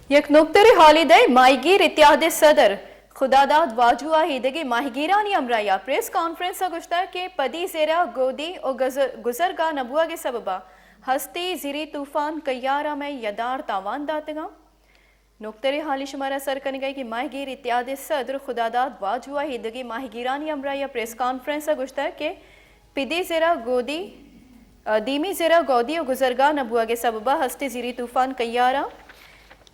یک نکترے حالی دئے، ماہیگیر اتحاد ءِ صدر خداداد واجو ءَ ایدگہ ماہیگیرانی ہمراہی ءَ پریس کانفرنس ءَ گوشتگ کہ پدی زر ءَ گودی و گزر-، گزرگاہ نہ بوہگ ءِ سبب ءَ ہستی زری طوفان کیار ءَ مئے یدار تاوان داتگاں۔ نکترے حالی شمارا سر کنگ ءَ کہ ماہیگیر اتحاد ءِ صدر خداداد واجو ءَ ایدگہ ماہیگیرانی ہمراہی ءَ پریس کانفرنس ءَ گوشتگ کہ پدی زر ءَ گودی، دیمی زر ءَ گودی و گزرگاہ نہ بوہگ ءِ سبب ءَ ہستی زری طوفان کیار ءَ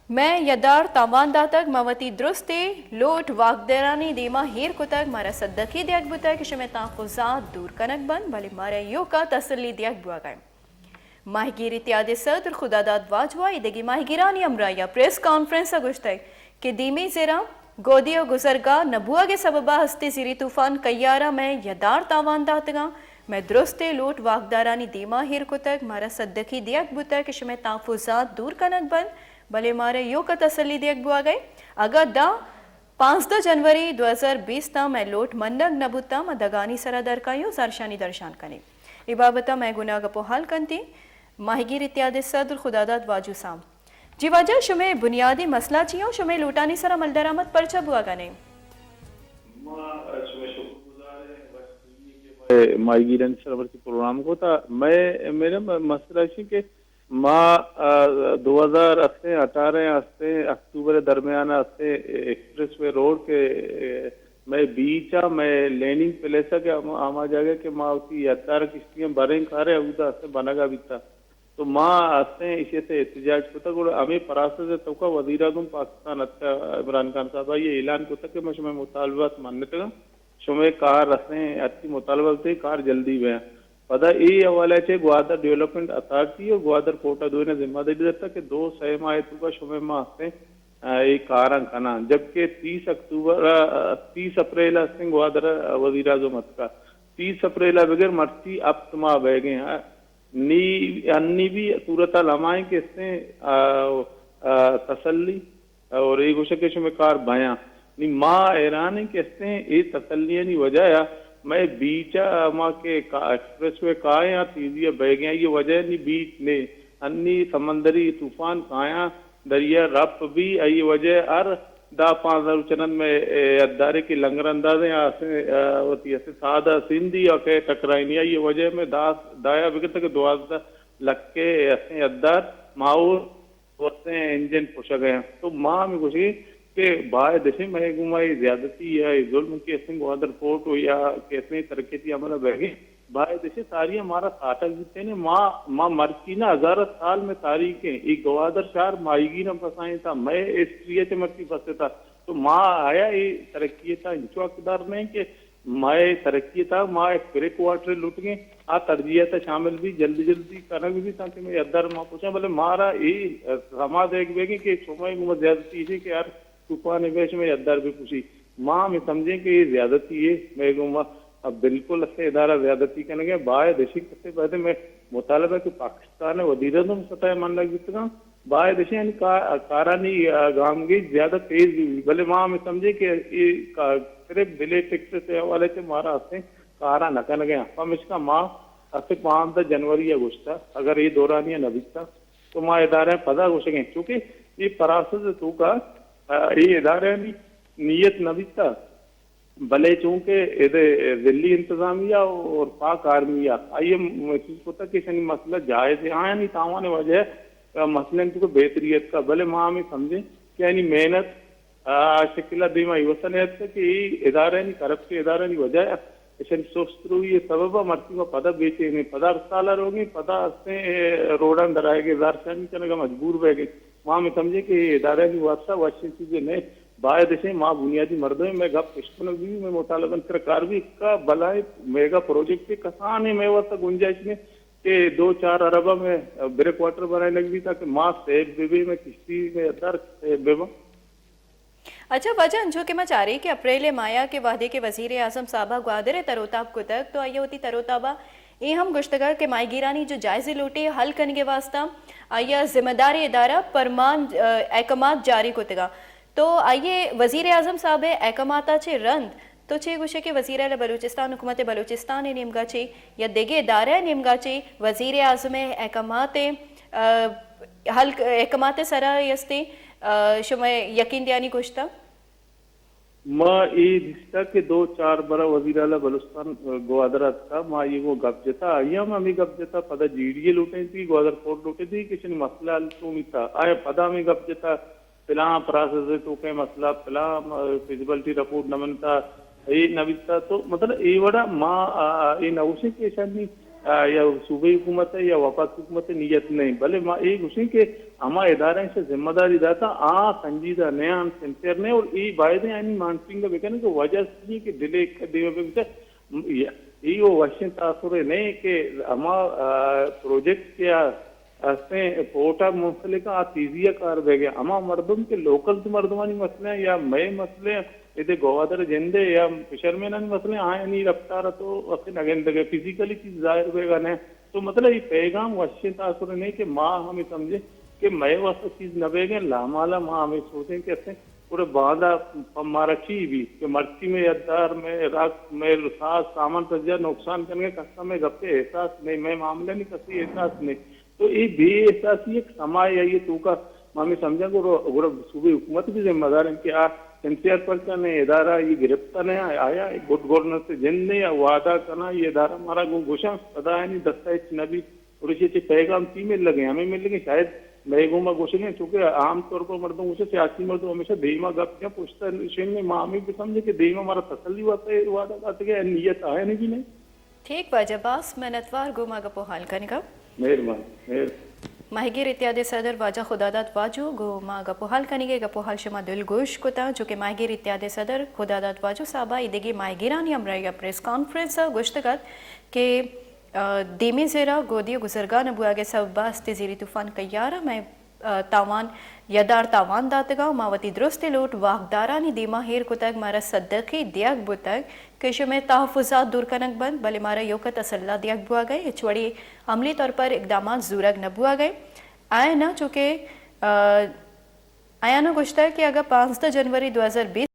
مئے یدار تاوان داتگ۔ ما وتی درستیں لوٹ واکدارانی دیما ایر کتگ، مارا سدکی دیگ بوتگ کہ شمئے تحفظات دور کنگ بنت، بلے مارا ایوکا تسلی دیگ بوہگ ءَ انت۔ ماہیگیر اتحاد ءِ صدر خداداد واجو ءَ ایدگہ ماہیگیرانی ہمراہی ءَ پریس کانفرنس ءَ گوشتگ کہ دیمی زر ءَ گودی و گزرگاہ نہ بوہگ ءِ سبب ءَ ہستی زری طوفان کیار ءَ مئے یدار تاوان داتگاں۔ مئے درستیں لوٹ واکدارانی دیما ایر کتگ، مارا سدکی دیگ بوتگ کہ شمئے تحفظات دور کنگ بنت، بلے مارا ایوکا تسلی دیگ بوہگ ءَ انت۔ اگاں داں پانزدہ جنوری دو ہزار بیست ءَ مئے لوٹ منگ نہ بوتاں، ما دگانی سرا در کائیں و زھرشانی درشان کنیں۔ اے بابت ءَ مئے گونا گپ و ہال کنت ایں ماہیگیر اتحاد ءِ صدر خداداد واجو صاحب۔ جی واجہ، شمئے بنیادی مسئلہ چی انت؟ شمئے لوٹانی سرا عمل درآمد پرچا بوہگا نہ انت؟ ما شمئے شکر گزار ایں، وش ٹی وی کہ مئے ماہیگیرانی سرا مرچی پروگرام کتا۔ مئے، میرا مسئلہ اش انت کہ ما، آ، دو ہزار ہستیں، اٹھارہ ہستیں، اکتوبر درمیان ہستیں، ایکسپریس وے روڈ کہ، اے، مئے بیچ ءَ، مئے لینڈنگ پلیس ءَ کہ ہم-، ہما جاگہ کہ ما وتی یدار کشتی ءَ بریں کارے، اودا ہستیں بنگا بیتا۔ تو ما ہستیں ایشی ءِ تہ احتجاج کتا، گڑا ہمے پراسس ءِ توکا وزیر اعظم پاکستان اتکا، عمران خان صاحب، آئی ءَ اعلان کتا کہ ما شمئے مطالبات منتگاں۔ شمئے کار ہستیں، ہرچی مطالبہ بوتیں، کار جلدی بیاں۔ پدا اے حوالہ چہ گوادر ڈیولپمنٹ اتھارٹی و گوادر پورٹ ءَ دوئیناں ذمہ داری داتگ کہ دو سئے ماہ ءِ توکا شمئے ما ہستیں، آ، اے کاراں کناں۔ جبکہ تیس اکتوبر، آ، تیس اپریل ءَ ہستیں گوادر ءَ وزیر اعظم اتکا۔ تیس اپریل ءَ بگر مرچی ہپت ماہ بیگیں۔ آ، نی، انی بھی صورتحال ہما ایں کہ ہستیں، آ، آ، تسلی اور اے گوشگ کہ شمئے کار بیاں۔ نی ما حیران ایں کہ استیں اے تسلیانی وجہ ءَ مئے بیچ ءَ ہما کہ کا-، ایکسپریس وے کائیں آ تیزی ءَ بیگیں، آئی ءِ وجہ ءَ نی بیچ نے انی سمندری طوفان کایاں، دریا رپ بی، آئی ءِ وجہ ءَ ہر دہ پانزدہ روچ انت مئے، اے، یدارے کہ لنگر اندازیں آسے، آ، وتی اسے سادہ سندھی ءَ کہ ٹکرائینی، آئی ءِ وجہ ءَ مئے داس-، دایا بگڑتگ کہ دوازدہ لکے اسے یدار ماحول وتیں انجن کشگ ءَ انت۔ تو ما ہمے گوشگیں کہ باید اش انت مئے گوما اے زیادتی یا اے ظلم کہ استیں گوادر پورٹ و یا کہ استیں ترقیتی عمل ءَ بئیگیں، باید اش انت ساری ءَ مارا ساٹگ بوتیں۔ ما، ما مرچی نہ، ہزارہ سال مئے تاریخ ایں۔ اے گوادر شہر ماہیگیراں پسائینتا، مئے ہسٹری ءَ چہ مرچی پستا۔ تو ما آیا اے ترقی ءِ تہا انچو حقدار نہ ایں کہ مئے ترقی ءِ تہا ما یک بریک واٹرے لوٹگیں، آ ترجیحات ءَ شامل بی، جلدی جلدی کنگ بی تانکہ مئے یدار ما پوشاں، بلے مارا اے سما دیگ بیگیں کہ شمئے گوما زیادتی ایش انت کہ ہر طوفانے بی شمئے یدار بہ پوشی۔ ما ہمے سمجھیں کہ اے زیادتی اے، مئے گوما بالکل اسے ادارہ زیادتی کنگ ءَ، باید اش انت کسے باید مئے مطالبہ کہ پاکستان ءِ وزیر اعظم سطح ءَ منگ بیتگاں، باید اش انت یعنی کا-، کارانی، آ، گامگیج زیادہ تیز بی، بلے ما ہمے سمجھیں کہ اے کا-، صرف ڈیلے ٹیکٹس ءِ حوالہ چہ مارا ہستیں کاراں نہ کنگ ءَ انت۔ پمشکا ما اسے پانزدہ جنوری ءَ گوشتا، اگر اے دورانیہ نہ بیتا تو ما ادارہ پدا گوشگیں، چونکہ اے پراسس ءِ توکا، آ، اے ادارہانی نیت نہ بیتا۔ بلے چونکہ ادے ضلعی انتظامیہ اور پاک آرمی ءَ آئی ءَ محسوس کتگ کہ اشانی مسئلہ جائز ایں، آیانی تاوان ءِ وجہ ءَ مسئلہ انت کہ بہتری اتکا، بلے ما ہمے سمجھیں کہ آیانی محنت آ شکل ءَ دیما اے وسا نیاتکگ کہ اے ادارہانی، کرپٹ ادارہانی وجہ ءَ اشانی سست روی ءِ سبب ءَ مرچی ما پدا بے چین ایں، پدا ہڑتال ءَ روگیں، پدا ہستیں، اے، روڈاں در آیگ ءَ زہرشانی کنگ ءَ مجبور بیگ ءَ۔ ما ہمے سمجھیں کہ اے ادارہانی واسطہ وشیں چیزے نہ انت۔ باید اش انت ما بنیادی مردم ایں، مئے گپ اشکنگ بہ بی، مئے مطالبہ سر کار بی، کا بلاہیں میگا پروجیکٹ کسانیں مئے واسطہ گنجائش نہ انت کہ دو چار ارب ءَ مئے بریک واٹر بنائینگ بی تاکہ ما سیف بہ بیں، مئے کشتی، مئے یدار سیف بہ باں۔ اچھا واجہ، انچو کہ ما چاریں کہ اپریل ءِ ماہ ءَ کہ وہدے کہ وزیر اعظم صاحب ءَ گوادر ءِ تر و تاب کتگ تو آئی ءَ وتی تر و تاب ءَ اے ہم گوشتگ کہ ماہیگیرانی جو جائزے لوٹی حل کنگ ءِ واسطہ آئی ءَ ذمہ داریں ادارہ پرمان، آ، احکامات جاری کتگ۔ تو آئی ءَ وزیر اعظم صاحب ءِ احکامات ءَ چہ رند تو چے گوشے کہ وزیر اعلی بلوچستان، حکومت بلوچستان ءِ نیمگا چہ یا دگہ ادارہ ءِ نیمگا چہ وزیر اعظم ءِ احکامات ءِ، آ، حل، احکامات ءِ سرا استیں آ، شما یقین دیانی گوشتا؟ ما اے دیستا کہ دو چار برا وزیر اعلی بلوچستان، آ، گوادر اتکا، ما آئی گوں گپ جتا، آئی ہم ہمیں گپ جتا، پدا جی ڈی اے لوٹیں تھی، گوادر پورٹ لوٹیں تھی کہ چنی مسئلہ حل چون بیتا، آیا پدا ہمیں گپ جتا، پلان پراسس ءِ توکا مسئلہ، پلان، آ، فیزیبلٹی رپورٹ نہ بنتا، اے نہ بیتا، تو مطلب اے وڑا ما، آ، آ، اے نہ گوشیں کہ ایشانی، آ، یا صوبائی حکومت ءِ یا وفاقی حکومت ءِ نیت نہیں، بلے ما اے گوشیں کہ ہما ادارہ ایشاں ذمہ داری داتا، آ سنجیدہ نہ انت، سنسیئر نہ انت، اور اے باید انت آیانی مانیٹرنگ بکنیں کہ وجہ چی کہ ڈیلے دیما بہ بیتا۔ اے وشیں تاثرے نہ کہ ہما، آ، پروجیکٹ کہ آ استیں پورٹ ءَ منسلک آ تیزی ءَ کار بیگ ءَ۔ ہما مردم کہ لوکل مردمانی مسئلہ یا مئے مسئلہ، ادے گوادر جندے یا فشرمینانی مسئلہ، آیانی رفتار تو وقت نگندگ ءَ، فزیکلی چیز ظاہر بیگ ءَ نہ۔ تو مطلب اے پیغام وشیں تاثر نہ کہ ما ہمیں سمجھیں کہ مئے واسطہ چیز نہ بیگ ءَ، لامالا ما ہمیں سوچیں کہ استیں گڑا باندا پہ مارا چی بیت کہ مرچی مئے یدار، مئے رکھ، مئے ساز سامان سجا نقصان کنگے، کسا مئے گپے احساس نہیں، مئے معاملہ نہیں کسی احساس نہیں۔ تو اے بے احساسی ایک سمائے آئی توکا ما ہمیں سمجھا گڑا، گڑا صوبے حکومت بھی ذمہ دار ہیں کہ آ سنسیئر پرچا نے ادارہ یہ گرفت نے آیا، گڈ گورننس جن نے یا وعدہ کنا یہ ادارہ مارا گو گوشاں، پدا یعنی دستا ہچ نبی اور اسے چھ پیغام تی مل لگے، ہمیں مل لگے، شاید مئے گوما گوشگیں، چونکہ عام طور پر مردم گوشے، سیاسی مردم ہمیشہ دیما گپ جن، پشت شن، ما ہمیں بھی سمجھے کہ دیما مارا تسلی واسطے وعدہ داتے گئے، نیت آیا نہیں بھی نہیں۔ ٹھیک واجہ، باز منتوار گوں ما گپ و حال کنگا۔ مہربان، مہربان۔ ماہیگیر اتحاد صدر واجہ خداداد واجو گوں ما گپ و حال کنگے، گپ و حال شما دلگوش کتا، چونکہ ماہیگیر اتحاد صدر خداداد واجو صاحبہ ایدگی ماہیگیرانی ہمراہی پریس کانفرنس گوشتگت کہ آ، دیمی زیرا گودی و گزرگان بوہگ ء سبب ء است زیری طوفان کیار ء مئے، آ، تاوان، یدار تاوان داتگاں و ما وتی درستیں لوٹ واکدارانی دیما ایر کتگ، مارا صدقی دیگ بوتگ کہ شمئے تحفظات دور کنگ بنت، بلے مارا ایوک ء تسلا دیگ بوہگ ء ہچ وڑیں عملی طور پر اقدامات زورگ نہ بوہگ ء آیانا چونکہ، آ، آیانا گوشتگ کہ اگاں پانزدہ جنوری دو ہزار بیست